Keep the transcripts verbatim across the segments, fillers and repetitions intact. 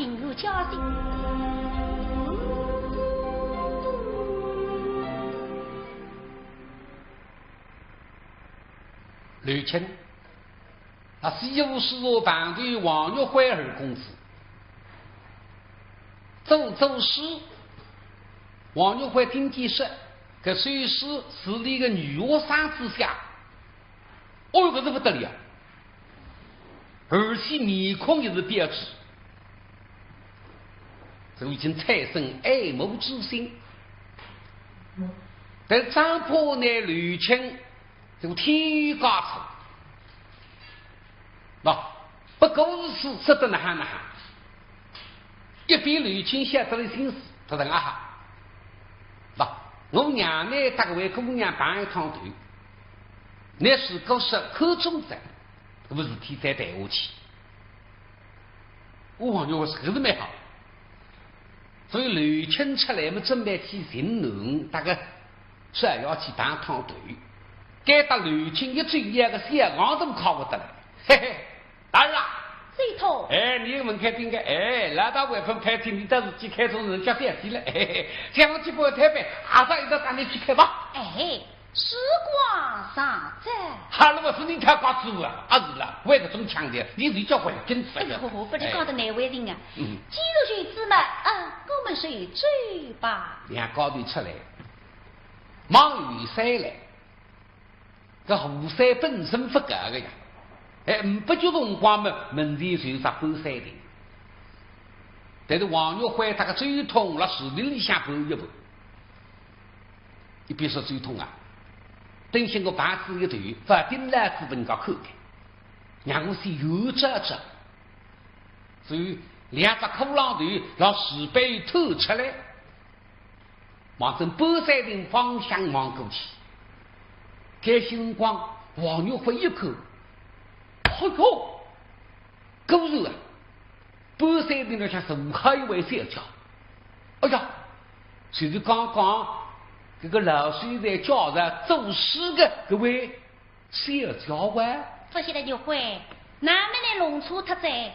情如家信。刘卿，啊，西湖书场旁头王玉辉二公子，做做书，王玉辉听见说，搿首书是一个女学生子写，哦哟，搿是不得了。 而且面孔也是标致，所以已经产生爱慕之心。但张婆呢，刘卿就添油加醋，那不过是说得哪哈哪哈，一边刘卿晓得了心思，他讲啊哈，那我娘呢，搭搿位姑娘碰一趟头，那是个是看中哉。 搿么事体再谈下去。我朋友说搿是蛮好。所以刘卿出来么准备去寻囡，大概是要去碰趟头。该搭刘卿一转，一个小硬度靠勿得了。嘿嘿，大人啊，水头。哎，你门开顶个，哎，老大外分开庭，你倒是去看中人家小姐了，嘿嘿嘿，想要去不太白，阿嫂一道带你去看吧。哎， 时光尚早。哈，那么是你太高兴了，啊是了，为搿种腔调，你是叫回跟出来。哎呦，不是讲得难为情啊。嗯。既如此嘛，啊，我们就走吧。两家头出来，望后山来，搿后山本身勿高个呀，哎，呒不久辰光嘛，门前就有只半山亭。但是王玉辉搭个周通辣树林里向盘一盘。 一边说周通啊，等歇我把子一头，勿盯牢仔拨人家看看，让我先远照照。所以两只骷狼头辣树背探出来，望准半山亭方向望过去。搿辰光，王玉辉一看，哎哟，果然啊， 半山亭浪向坐好一位小姐。哎呀，就是刚刚搿个老秀才叫着做书个搿位小姐哇。勿晓得玉辉，哪么能弄错脱哉？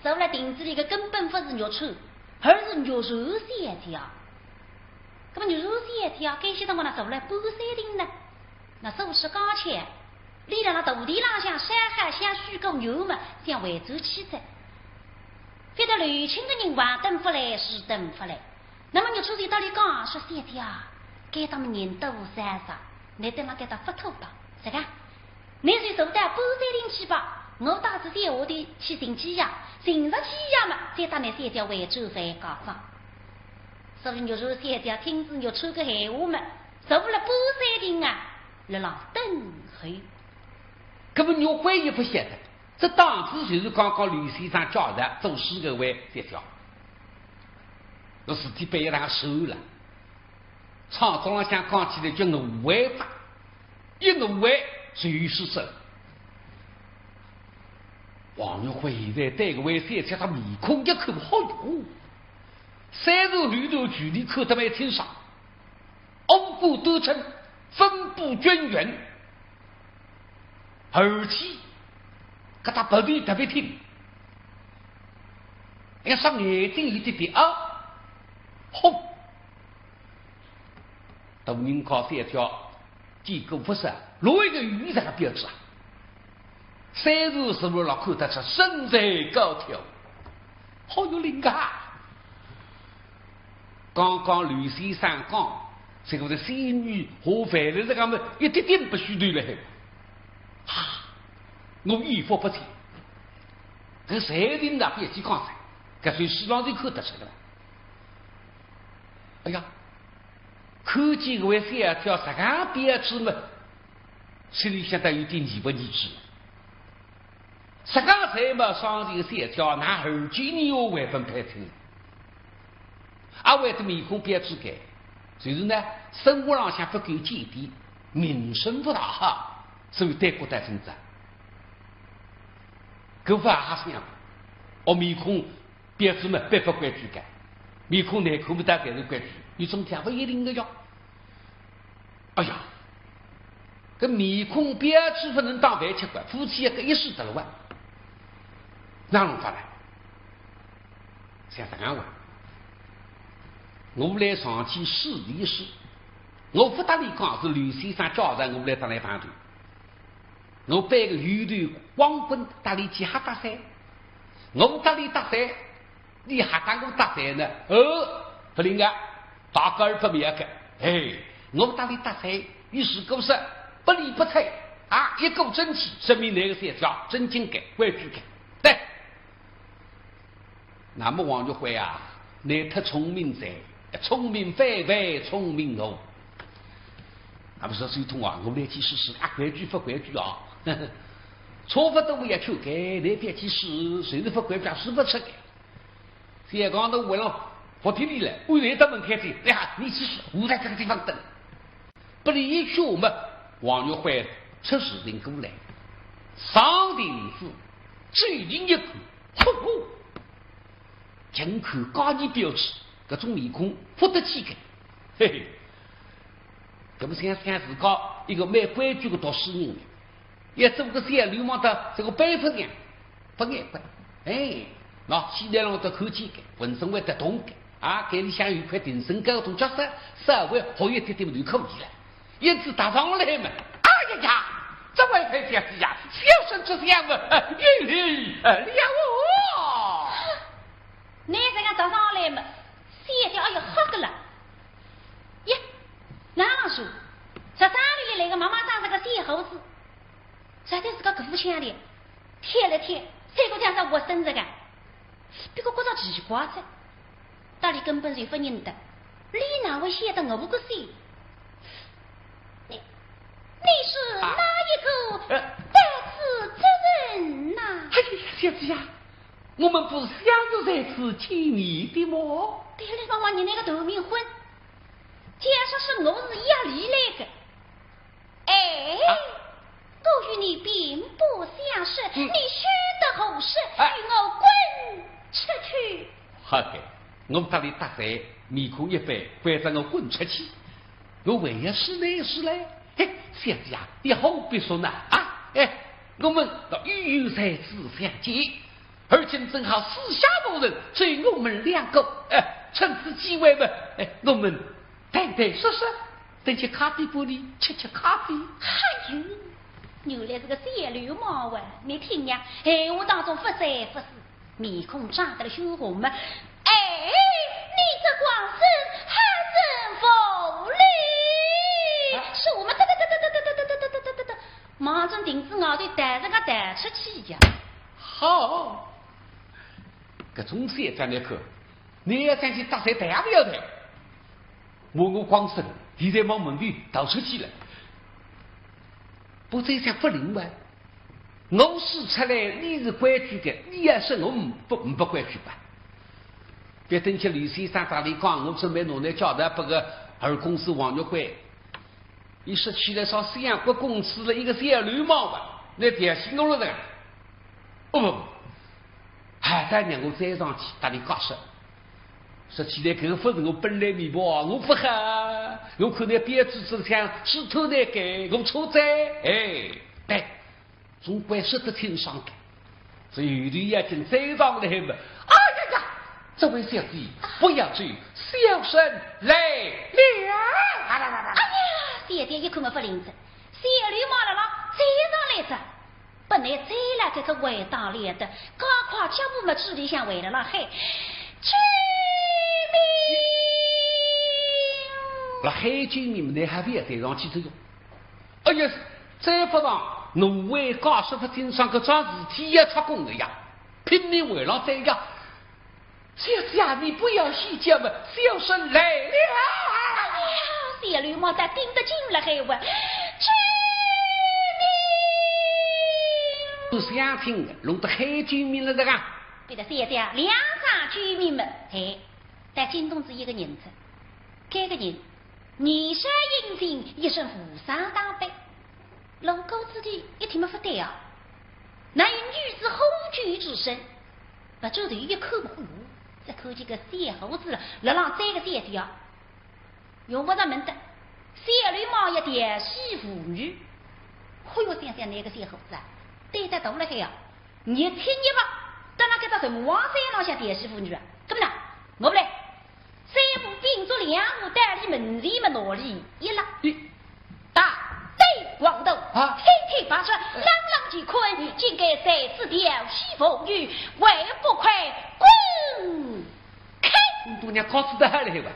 坐辣亭子里个根本勿是玉川，而是玉树小姐。搿么玉树小姐啊，该歇辰光哪坐辣半山亭呢？ 那说是刚才，俚辣辣大殿浪向山海想许个愿嘛，想回转去哉。反倒刘卿个人还等勿来，是等勿来。那么玉初就搭俚讲，说小姐啊，该搭么人多少少，倷等辣该搭勿妥当，是个？倷就坐到半山亭去吧，我带仔小丫头去寻机呀，寻着机呀嘛，再带倷小姐回转掼家庄。所以玉初小姐听仔玉初个闲话嘛， 坐辣半山亭啊，辣辣等候。搿么玉辉也勿晓得，这当时就是刚刚刘先生叫的做书搿位小姐。搿事体拨伊拉收了，唱作浪向讲起来叫误会吧，一误会就是说，王玉辉现在对搿位小姐个面孔一看，哎哟，虽然后头距离看得蛮清爽， 五官端正，分布均匀，而且搿只鼻头特别挺，一双眼睛有点点啊，吼！大人家小姐见过勿少，哪一个有搿个标致啊？ 虽然是勿老看得出身材高挑，好有灵个。刚刚刘先生讲，这个是仙女下凡了，这个么一点点勿虚头了。啊，我有福不浅，搿才能大别去讲噻，搿算书浪头看得出个了。哎呀， 看见搿位小姐实梗标致么，心里向得有点疑问疑惑。实梗才貌双全个小姐，哪二九年我还分配出来？阿会得面孔标致个，就是呢，生活浪向勿够检点，名声勿大好，所以对过得真正。搿勿也想，哦，面孔 标致么，别勿规矩个，面孔难看么，大概是规矩，有种讲勿一定个哟。哎呀，搿面孔标致勿能当饭吃个，夫妻一个一世得了哇，哪弄法呢？搿样讲，我来上去试一试，我勿搭俚讲是刘先生叫着我来搭俚谈谈。我背个后头光棍搭俚去瞎搭讪，我搭俚搭讪，俚还搭我搭讪呢？哦，勿灵个，大个儿勿妙个。哎，我搭俚搭讪，俚如果说不理不睬啊，一鼓作气，说明搿个小姐真正个规矩个。对。 那么王玉辉啊，倷太聪明哉，聪明反反聪明误。那么说，水通啊，我来去试试啊，规矩勿规矩啊？差勿多我也去该，倷覅去试，就是勿规矩啊，试勿出个。小刚头问了，服帖俚了，我来到门口去，哎呀，你去试，我在这个地方等。 拨俚一叫嘛，王玉辉出事情过来，上庭子，嘴里一口，嚯，进口高级标致，搿种面孔勿得见个，嘿嘿。搿么想想自家一个蛮规矩个读书人呢，要做个小流氓的这个辈分呀，勿碍个。哎，喏，戏台浪头看见个，浑身会得动个。 啊，搿里向有块定身高个角色，稍微学一点点就可以了。因此踏上来嘛，哎呀呀，这位太小姐呀，小生这厢么，呃，有礼，呃，了哦。倷这个踏上来嘛，小姐哎呀吓个了。呀，哪能说？十三里来个妈妈生着个小猴子，实在是个搿副腔调，跳了跳，赛过像只活生着个。 不过觉着奇怪哉，搭俚根本就勿认得，俚哪会晓得我个姓？你，你是哪一个啊？呃。得此之人呐？哎呀，小姐呀，我们不是相识在此见面的么？对了，妈妈，你那个头名昏，假说是我是夜里来的。 哎，啊？我与你并不相识，嗯。你休得胡说，哎。与我滚出去。好的，我搭俚搭讪，面孔一板，关照我滚出去。我还要说呢，说嘞。嘿，小姐啊，你何必说呢？啊，哎，我们倒又有在此相见，而今正好四下无人，只有我们两个，哎，趁此机会嘛，哎，我们 谈谈说说，等歇咖啡馆里吃吃咖啡。哎呦，原来是个小流氓啊！你听呀，闲话当中勿三勿四，面孔涨得了血红嘛。哎，你这狂人，还真无礼！啊？说我们哒哒哒哒哒哒哒哒哒哒哒哒，望准亭子外头弹着个弹出去呀。好，搿种小张来看， 你要想去搭讪谈也勿要谈。我我光身，现在望门里逃出去了。不过这下勿灵哇，我说出来，你是规矩的，你要说我不，不规矩吧？别等歇刘先生搭俚讲，我准备拿倷介绍拨个二公子王玉辉。 伊说起来像相国公子了一个小流氓吧，倷调戏我了的。哦，还得让我追上去搭俚解释。说起来搿个勿是我本来面目啊，我勿好，我看倷标致之相，是偷倷个，我错哉。哎，对，总归说得清爽个。 这有的眼睛追上来嘛，哎呀呀，这位小姐不要走，小生来了！啊啦啦啦！哎呀，小姐一看么勿灵哉，小流氓了啦，追上来哉，本来追了这个回到来的，刚快脚步么距离向回来了，嘿，救命！辣喊救命么，倷还勿要追上去追哟。 哎呀，再勿上，奴为家属勿经常搿桩事体也出功的呀，拼命为了这个。小姐，你不要细叫嘛，小生来了。哎呀，小流氓在盯得紧了，还问：“救命！”不想听的，弄得喊救命了这个。对的，小姐，两声救命嘛，哎，但惊动仔一个人哉，搿个人 年少英俊，一身和尚打扮，路过之地一听么勿对啊，哪有女子喝酒之声？勿转头一看么，哎哟，只看见个小伙子了，辣浪追个小姐啊。用勿着问的，小流氓也调戏妇女。哎哟，想想那个小伙子啊，胆子大了海啊，热天热吧，蹲辣搿只城隍山浪向调戏妇女啊，搿么呢，我来，三步并作两步，到里门前么哪里一拉。咦，大胆狂徒，啊？天天白说，冷冷乾坤，竟敢在此调戏妇女，还不快滚开！我都娘告诉得还来吧？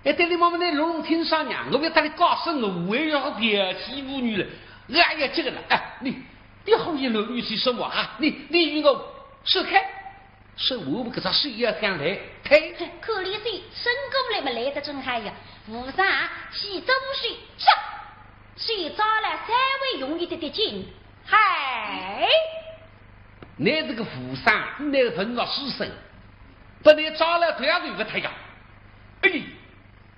哎，对你妈妈那隆隆听上呀，我要搭你告诉我，我也要调戏妇女了。哎呀，这个了，哎，你，你好言乱语些什么啊？你，你与我说开。 是我们搿只手要想来推。可怜些伸过来么来得真嗨呀，武松去做手抓，手抓了稍微用一点点劲，嗨！你这个武松，你这个文弱书生，把你抓了头也对不脱呀！哎，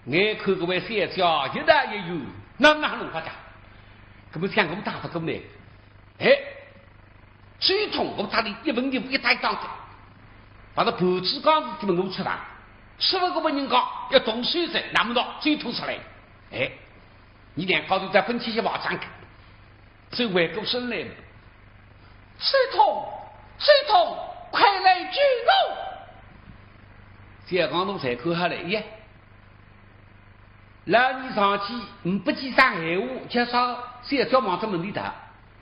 我看搿位小姐一大一有，哪哪弄法的？搿么想我打不过呢？哎， 手痛，我搭俚一文一武一搭一档子，把这盘子缸子给弄吃了，吃了个不人家要动手哉，那么多手痛出来。哎，你两家头再分析些话讲看，这回过身来了。手痛，手痛，快来救我！这刚刚才看下来，耶，老二上去，嗯，不几声闲话，介绍小姐望着门里头。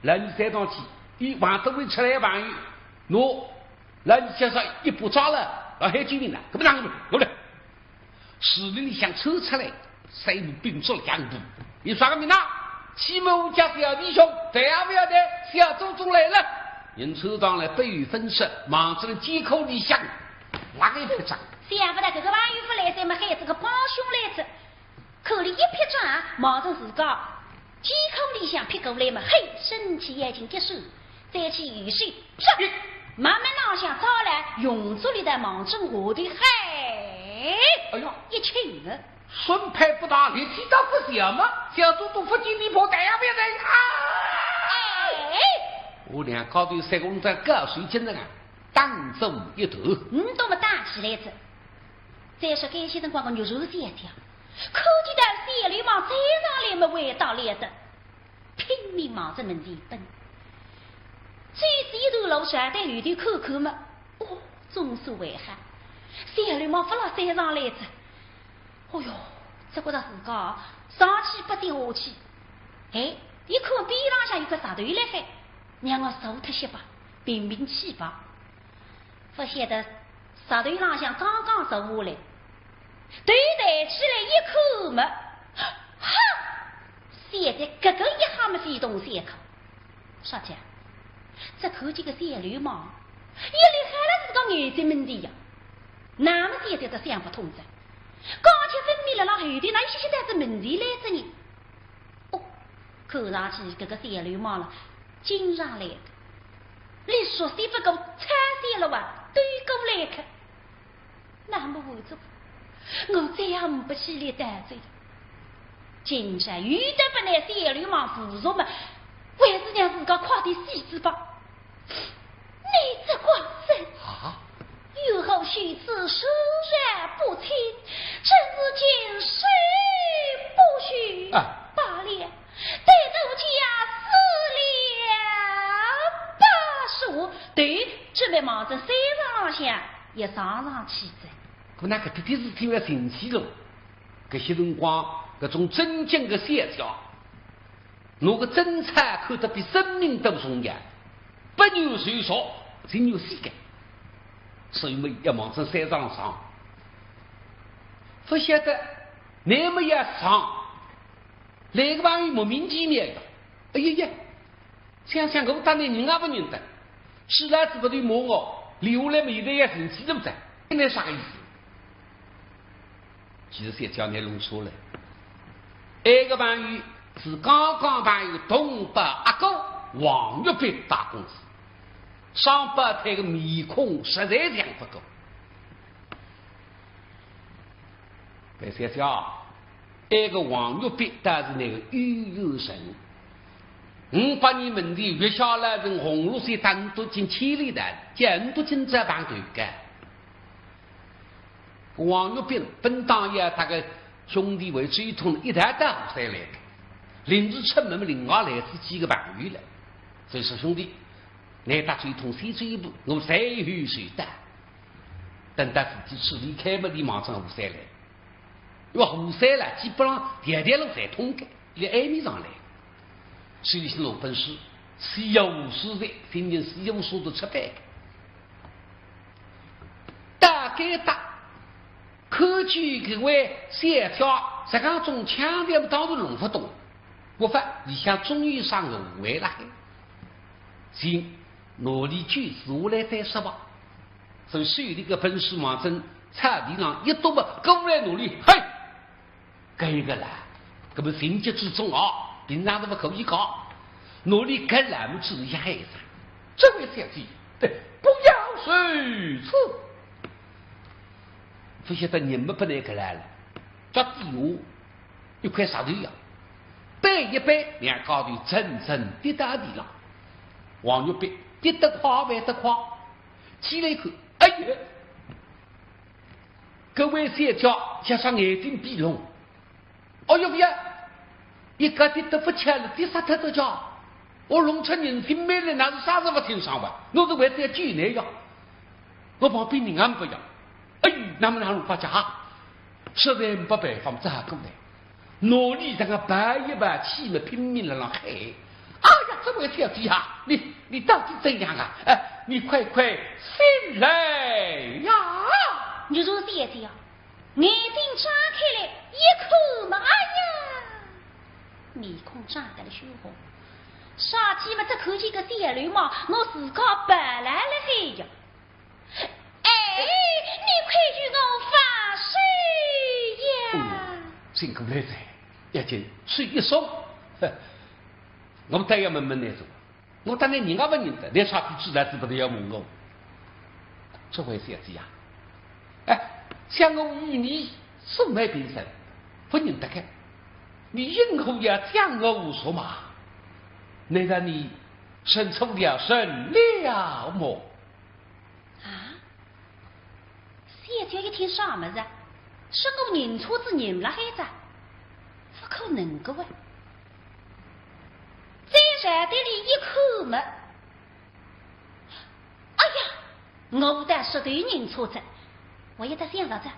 老二再上去，伊望得会出来朋友，喏，老二介绍一把抓了，老喊救命了，搿么哪能？过来，树林里向抽出来，三步并作两步，你啥个名堂？欺瞒我家小弟兄，对也不要得，小祖宗来了。人抽上来不由分说，望着了肩口里向，那个一张。想不到搿个朋友勿来三么，喊这个帮凶来哉。 可怜一撇转，望着自家，肩口里向撇过来么，嘿，身体眼睛结实，再去右手，啪，慢慢拿下抓来，用足力的望准下头，嘿，哎呀，一轻啊。孙派不大，力气倒不小嘛，小祖宗不经你破，弹也不要弹啊！哎，我两家头三个人在搞水晶的啊，当中一头。嗯，都么打起来哉。 再说该歇辰光个玉兰姐姐，看见仔小流氓追上来么，还得了得，拼命望着门前奔。走仔一段路，转对后头看看么，哦，总算还好，小流氓勿牢追上来哉。哦哟，只觉着自家上气不接下气。哎，一看边浪向有个石头辣海，让我坐脱歇吧，平平气吧。 勿晓得石头浪向刚刚坐下来，头抬起来一看么，哈！现在搿个一吓么非同小可。啥介？只看见个小流氓，一立辣自家眼睛门前呀，那么现在倒想勿通哉。刚才分明辣辣后头，哪有歇歇到仔门前来哉呢？ 哦，看上去搿个小流氓了，经常来的。你熟悉不过，差些了哇，对过来个。那么我做，我再也呒不气力得罪了。今朝有得拨那小流氓侮辱嘛，还是让自家快点死仔吧。 你这官人，啊？有何许此，说也不清，真是见死不许。啊。罢了，待奴家死了吧。说，对，准备望着山上向也上上去哉。搿哪搿点点事体要寻死了？搿歇辰光，搿种正经个小姐， 拿个贞操看得比生命都重要，不愿受伤，情愿死个。所以么要望着山上上，勿晓得那么要上，来个朋友莫名其妙个。哎呀呀，想想我当年人也勿认得，死了仔勿对骂我，留下来么现在要寻死了哉，现在啥个意思？ 其实小姐拿弄错了。埃个朋友是刚刚朋友同胞阿哥王玉斌大公子，双胞胎个面孔实在像勿过。搿小姐，埃个王玉斌倒是那个有缘人，五百年门前月下老人红罗衫打五斗金千里来，叫五斗金再碰头个。 王玉斌本当也搭个兄弟为追通一道到山来的，临时出门另外来仔几个朋友了。所以说兄弟，来搭追通先走一步，我随后随到。等到事体处理开么，俚望准吴三来。因为吴三啦，基本上条条路侪通个，俚还没上来。手里向拿本书，西湖书场，今年西湖书场出版个。大概搭，看见搿位小姐，实际上腔调当然弄勿懂，勿法里向总有啥误会辣海。行，拿俚救出来再说吧。 所以手里个本书望准草地浪一丢么，过来拿俚，嘿，搿一个啦，搿么情急之中啊，平常是勿可以讲，拿俚搿辣么子一下喊一声，这位小姐，对，不要如此。勿晓得人么勿能搿来了，脚底下一块石头呀，扳一扳，两家头真正跌到地浪。王玉碧跌得快，慢得快，起来一看，哎呀，搿位小姐像啥眼睛闭拢。哦哟，勿要，一个跌得勿巧了，跌杀脱个叫，我弄出人性命来，哪是啥事勿清爽哇？我是为仔要救你呀，我旁边人也勿要。哎，那么哪能办法啊？实在没办法，只好过来。 拿俚搿个抱一抱，气么拼命辣浪喊。哎呀，这位小姐啊，你，你到底怎样啊？哎，你快快醒来呀！玉娆小姐啊，眼睛张开来一看嘛，哎呀，面孔涨得了血红，啥体么只看见个小流氓，拿自家抱来了喊呀。 哎，你快与我放手呀！哦哟，醒过来哉，要紧手一松，哼，我倒要问问倷哉，我搭倷人也勿认得，倷啥体知道仔勿得要问我？这位小姐呀，哎，想我与你素昧平生，勿认得个，你因何要将我说嘛？难道你认错了人了么？ 啊？小姐一听啥物事啊？说我认错仔人了海哉？勿可能个喂！再朝对俚一看么，哎呀，我倒实头认错仔，我一搭想着仔，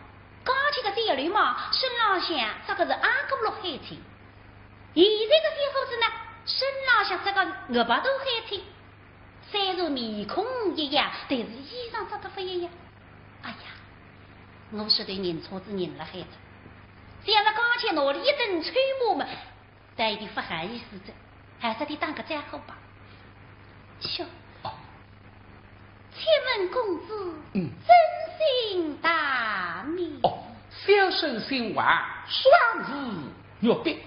刚才个小流氓身浪向着个是阿哥绿海青，现在个小伙子呢，身浪向着个鹅白大海青。 虽然面孔一样，但是衣裳着得勿一样。哎呀，我实头认错仔人了海哉。想着刚才拿俚一顿臭骂么，倒有点勿好意思哉，还是搭俚打个招呼吧。哟，请问公子，嗯。尊姓大名？哦，小生姓王，双字玉碧。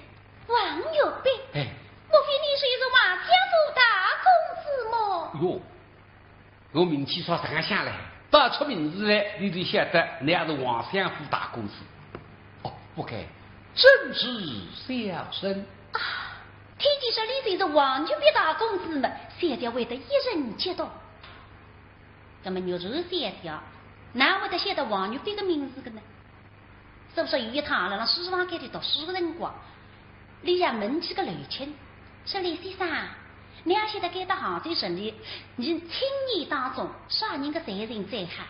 王玉碧？哎。莫非你就是王家府大公子么？哟，我名气啥实梗响嘞，报出名字来，你就晓得倷也是王相府大公子。哦，不敢，怎知小生？啊，听见说你就是王玉碧大公子么，小姐会得一阵激动。那么玉娆小姐，哪会得晓得王玉碧个名字个呢？ 是勿是有一趟辣辣书房间里读书个辰光，俚也问起个刘卿，说：“刘先生，倷也晓得该搭杭州城里，伲青年当中啥人个才情最好？”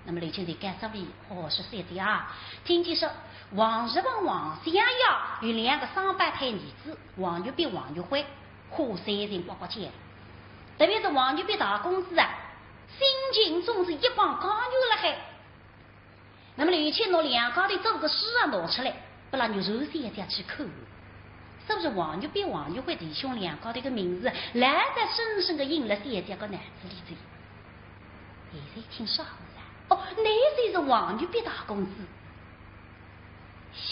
那么刘卿就告诉俚：“哦，是小姐啊，听见说王日华王相爷有两个双胞胎儿子，王玉碧、王玉辉，嚯，才情刮刮叫。特别是王玉碧大公子啊，新近总是一帮状元辣海。”那么刘卿拿两家头做个书啊拿出来，拨辣玉娆小姐去看。是勿是王玉碧、王玉辉弟兄两家头个名字，来得深深个印辣小姐个脑子里头。现在听说好哉，哦，倷就是王玉碧大公子。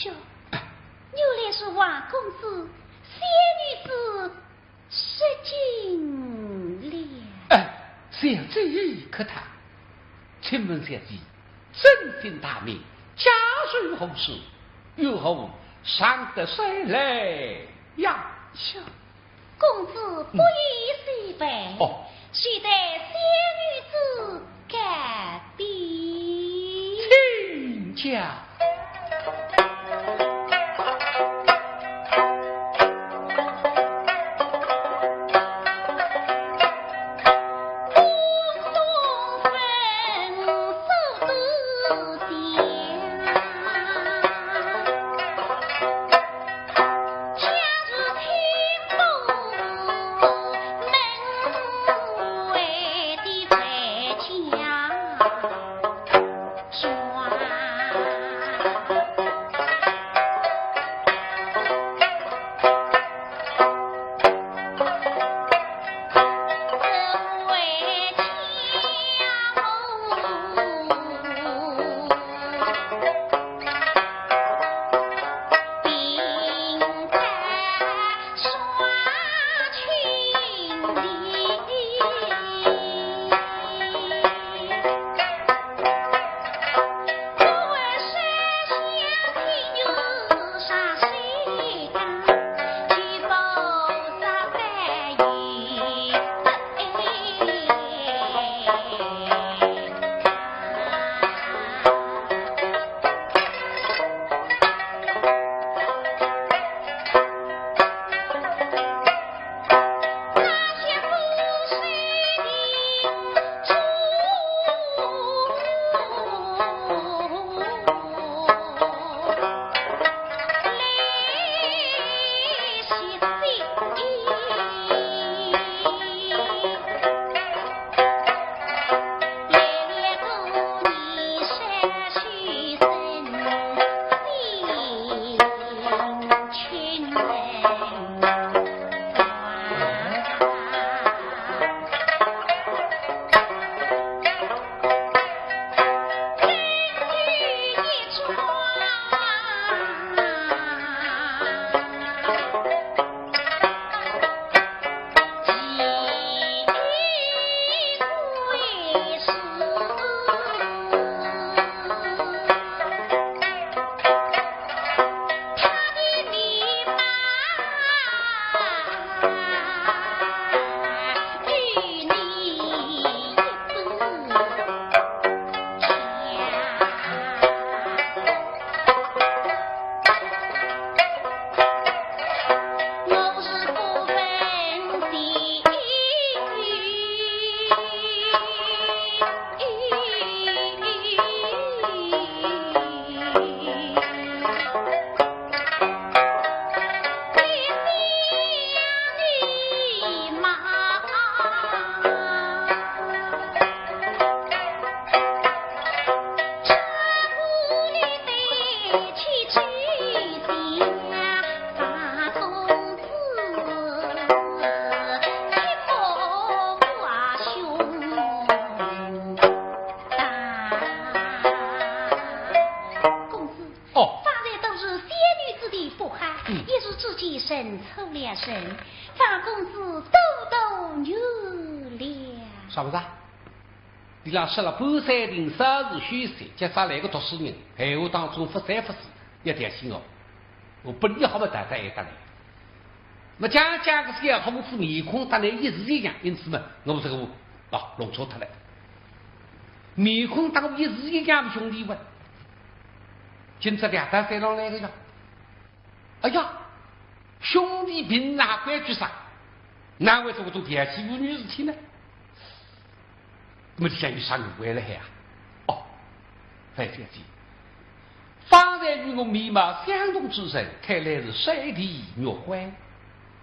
哟，原来是王公子，小女子失敬了。哎，小姐客套。请问小姐，尊姓大名，家住何处，有何常得水来呀？哟，公子不必细问，哦。且待小女子告禀。请讲。认错了人，方公子多多原谅。啥物事啊？伊拉说了半山亭啥事休息，今朝来个读书人，闲话当中勿三勿四，要当心哦。我本来好么大大一搭来。那么讲讲个小伙子面孔搭倷一式一样，因此嘛，我搿个啊，弄错脱了。面孔搭我一式一样个兄弟哇，今朝两道山浪来个呀。哎呀，兄弟平常规矩啥，哪会做搿种调戏妇女事体呢？那么里向有啥误会了海啊？哦，樊小姐，方才与我面貌相同之人，看来是山地月辉。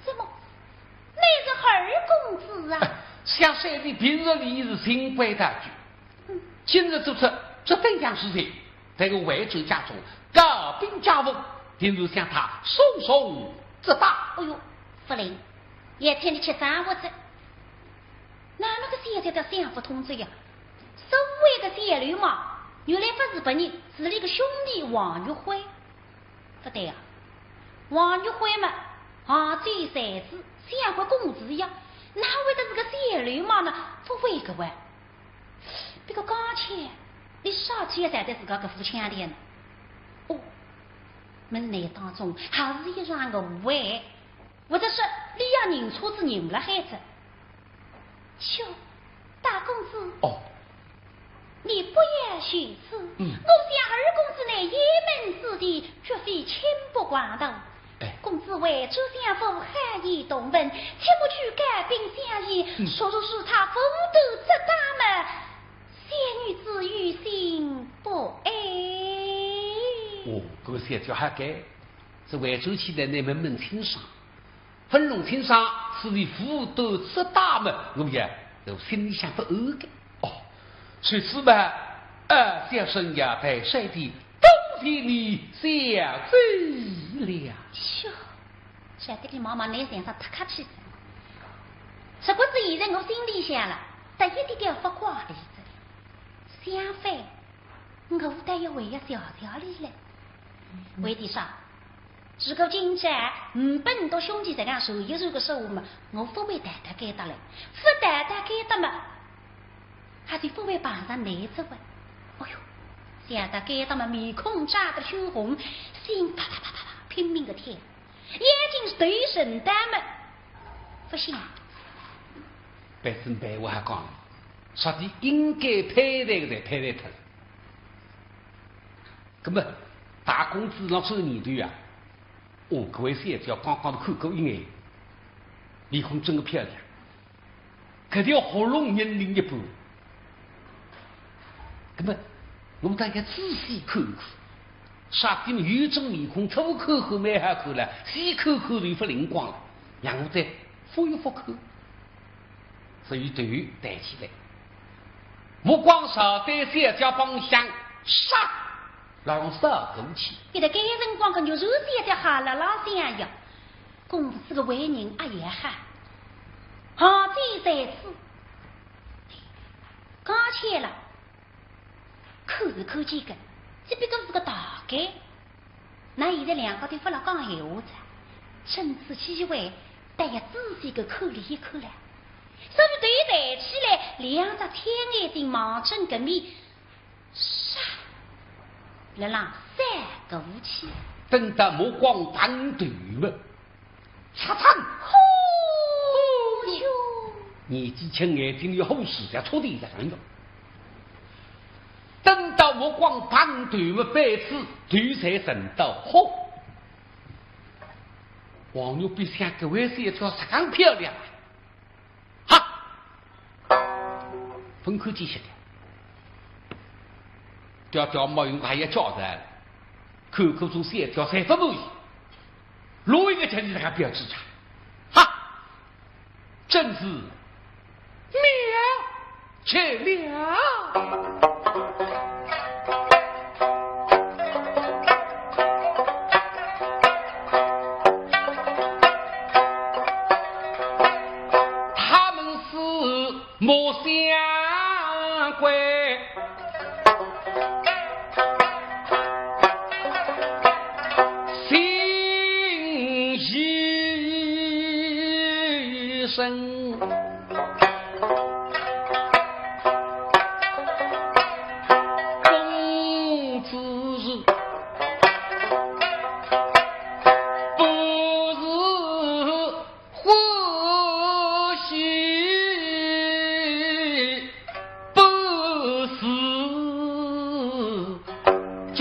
怎么，乃是二公子啊？哎，想山地平日里是循规蹈矩，嗯。今日做出这等样事情，在我惠州家中告禀家父，定是向他从重责打。哎呦，勿灵，也欠你吃三五次。 那么个小姐倒想勿通哉呀，所谓个小流氓，原来勿是别人，是俚个兄弟王玉辉。勿对呀，王玉辉嘛，杭州才子，相国公子呀，哪会得是个小流氓呢？勿会个哇。不过刚才，俚啥体要站在自家搿副腔调呢？哦，门内当中还是一场误会。 或者说，俚也认错仔人了海哉。哟，大公子。哦。你不要如此。嗯。我想二公子乃一门子弟，绝非轻薄狂徒。哎。公子惠州相府，好意同门，切莫去告禀相爷，嗯。说若是他奉旨责打么，小女子于心不安。哦，搿个小姐还该，是惠州去的，倷问问清爽。 问弄清爽，是伊奉旨责打么，我也就心里向勿安个。哦，如此嘛，呃，小生也代小弟多谢你小姐了。哟，小弟俚妈妈，倷先生太客气哉。只不过是现在我心里想了，得一点点勿怪俚哉。相反，我倒要为伊谢谢俚嘞。为的啥？ 如果今朝呒拨倷笃兄弟实梗说一说个说话么，我勿会逃到该搭来，勿逃到该搭么，还是勿会碰着倷哉哇。哎哟，想到该搭么，面孔涨得血红，心啪啪啪啪啪拼命个跳，眼睛头沉到么，勿行啊。白生白话还讲，说的应该拍台个才拍台脱了。 那么，大公子拿出个念头啊，哦，搿位小姐刚刚看过一眼，面孔真个漂亮，搿条喉咙人另一半。那么，我们大家仔细看看，啥地方有种面孔，初看看蛮好看了，细看看就勿灵光了，让我再复一复看。 所以头抬起来，目光扫对小姐方向，唰，让扫过去。伊在该辰光个肉肉小姐哈啦啦响呀，公子个为人阿也好，好在在此，刚起来，看是看见个，只不过是个大概。 那现在两家头勿辣讲闲话哉，趁此机会，倒要仔细个看俚一看了。所以头抬起来，两只青眼睛望准搿面，唰，辣浪扫过去。等到目光碰头么， 擦擦。吼哟！年纪轻眼睛里好事，要出头一样哟。等到目光碰头么，板子头才沉到，吼！王玉碧想，搿位小姐实梗漂亮啊！ 哈！勿看见晓得。调调毛用还要叫的，看看做小调侪勿满意，落一个叫你这个标志差。哈！真是妙极了。 他们是莫相关，心意生。公子是不是欢喜不是惊？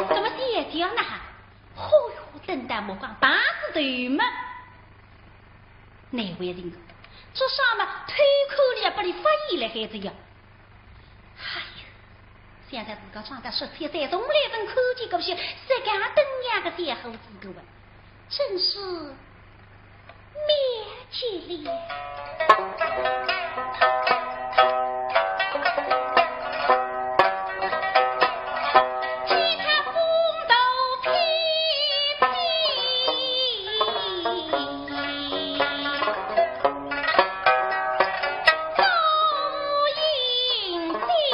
怎么姐姐呢？ 哦哟，等到目光打死头嘛，难为情个，做啥嘛，偷看了拨伊发现了还是要。哎哟，现在自家装得实在，再从来没看见过些这样登样个小伙子个哇，真是 妙极了。其他风度翩飘，都应景。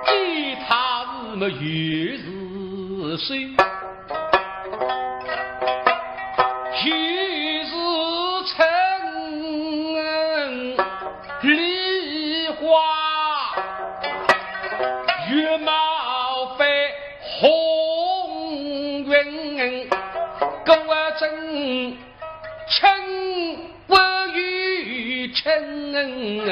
其他事么又是谁？又是春 梨花月貌飞红云，果真春不与春人。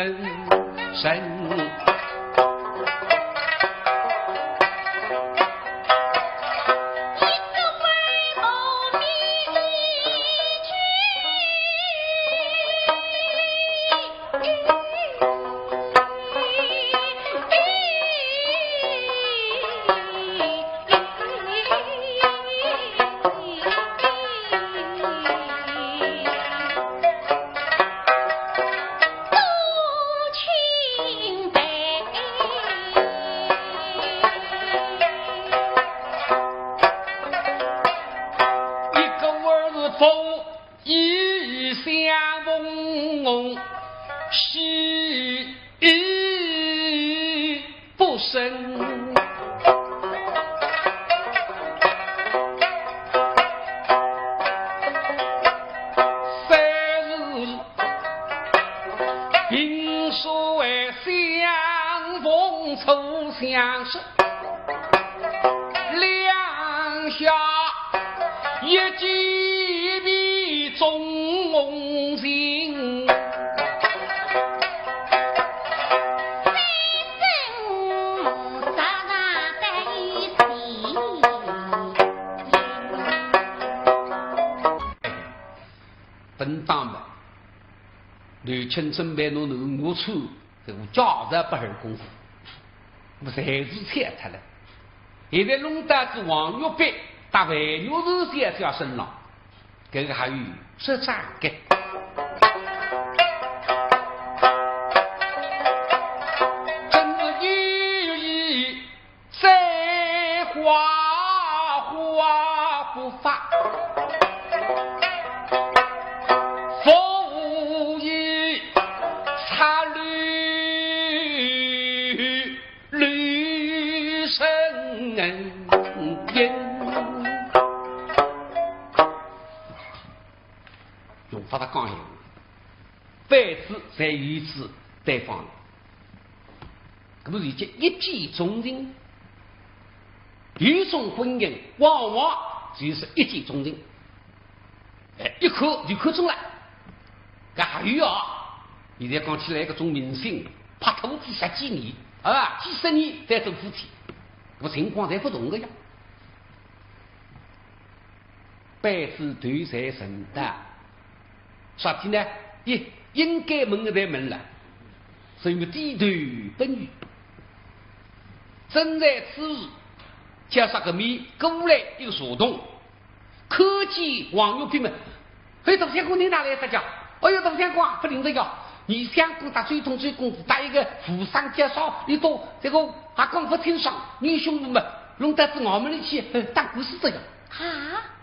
一个儿子不 一相逢，喜意不深。三日平素为相逢初相识，两下一见面重红情。本当嘛，刘青春被侬弄我出 搿个价值不二功夫，我侪是拆脱了。现在弄到仔王玉碧搭范玉兰小姐身浪，搿个还有实质个。真是有意再花花不发，无意插柳柳生根。用法子讲闲话，辈子侪有一次对方。 搿么是叫一见钟情。有种婚姻往往就是一见钟情，哎，一看就看中了。搿还有啊，现在讲起来搿种明星，拍拖仔十几年，啊，几十年才做夫妻，搿么情况侪勿同个呀。 辈子头侪沉得，啥体呢？一，应该问个侪问了，所以么低头不语。正在此时，叫啥个面过来一个茶童，看见王玉碧么，嘿，大相公，你哪来得家？哎哟，大相公啊，勿灵得呀，二相公搭周通周公子搭一个富商介绍，一到这个还讲勿清爽，女兄弟么，弄得仔衙门里去，呃，打官司这样。啊？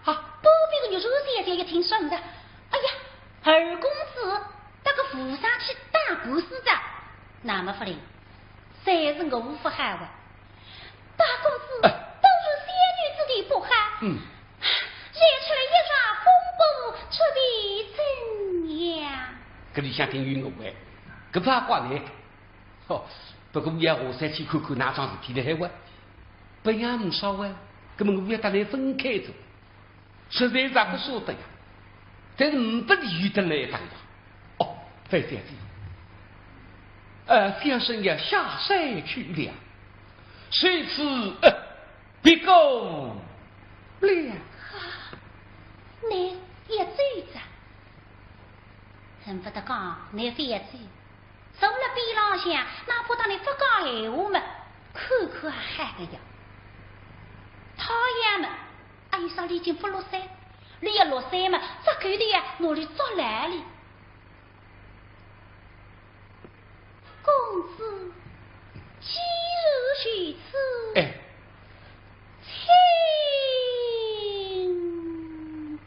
那么勿灵，侪是我勿好啊。大公子，哎。都是小女子的不好，嗯。惹出了一场风波，这便怎样？搿里向挺有我哎，搿勿怪呢。哦，不过我要下山去看看哪桩事体辣海哇。勿要勿啥哇，搿么我要搭伊分开哉。 实在是勿舍得呀，但是呒不理由得来打呀。哦，再见。呃，小生要下山去了，从此，呃，别过了。啊，倷要走哉？恨不得讲倷覅走，坐辣边浪向，哪怕搭倷勿讲闲话么，看看也好个呀。讨厌么， 阿有啥俚已经勿落山，俚要落山嘛，只狗头呀，拿俚捉牢哩。公子，既然如此，哎。请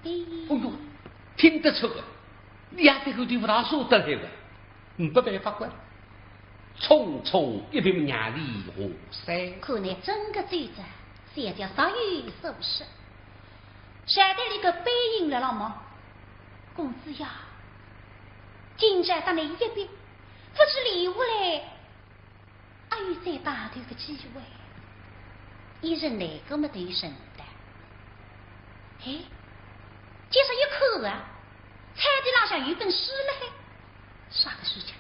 便。哎哟，听得出个，俚也对狗头勿大舍得来个。 呒不办法个，匆匆一别让俚下山。看倷真个走哉，小姐煞有所思。晓得俚个背影了了么？公子呀，今朝搭倷一别，勿知留下来 阿有再打头个机会，一时难过么头沉得。嘿，今朝一看啊，菜地浪向有本书勒海，啥个书啊？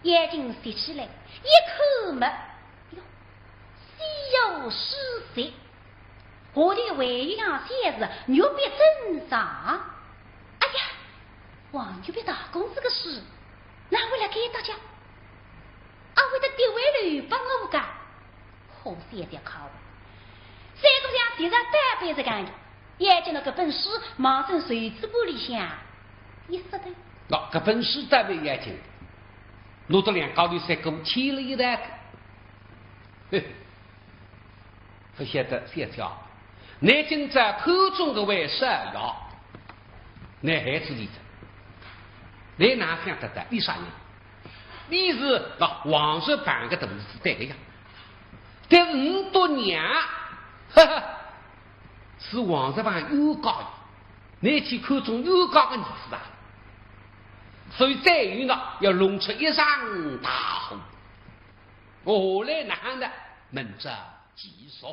眼睛斜起来，一看么，哟，西游书集。 下头还有样写字，玉笔珍藏。哎呀，王玉笔大公子个书，哪会辣该搭介？阿会得跌坏了拨我个？好小姐个啊！三个像跌着蛋般子个，眼睛拿搿本书望准随子布里向，一塞头。喏，搿本书倒勿要紧，拿到两家头三个牵了一道。嘿。 勿晓得小姐，倷今朝看中搿位少爷，倷害仔俚哉。倷哪想得到？俚啥人？俚是搿王石房个大儿子对个呀。但是倷笃娘，哈哈，是王石房冤家呀。倷去看中冤家个儿子啊。所以再有呢，要弄出一场大祸。 我来哪能的？明朝继续。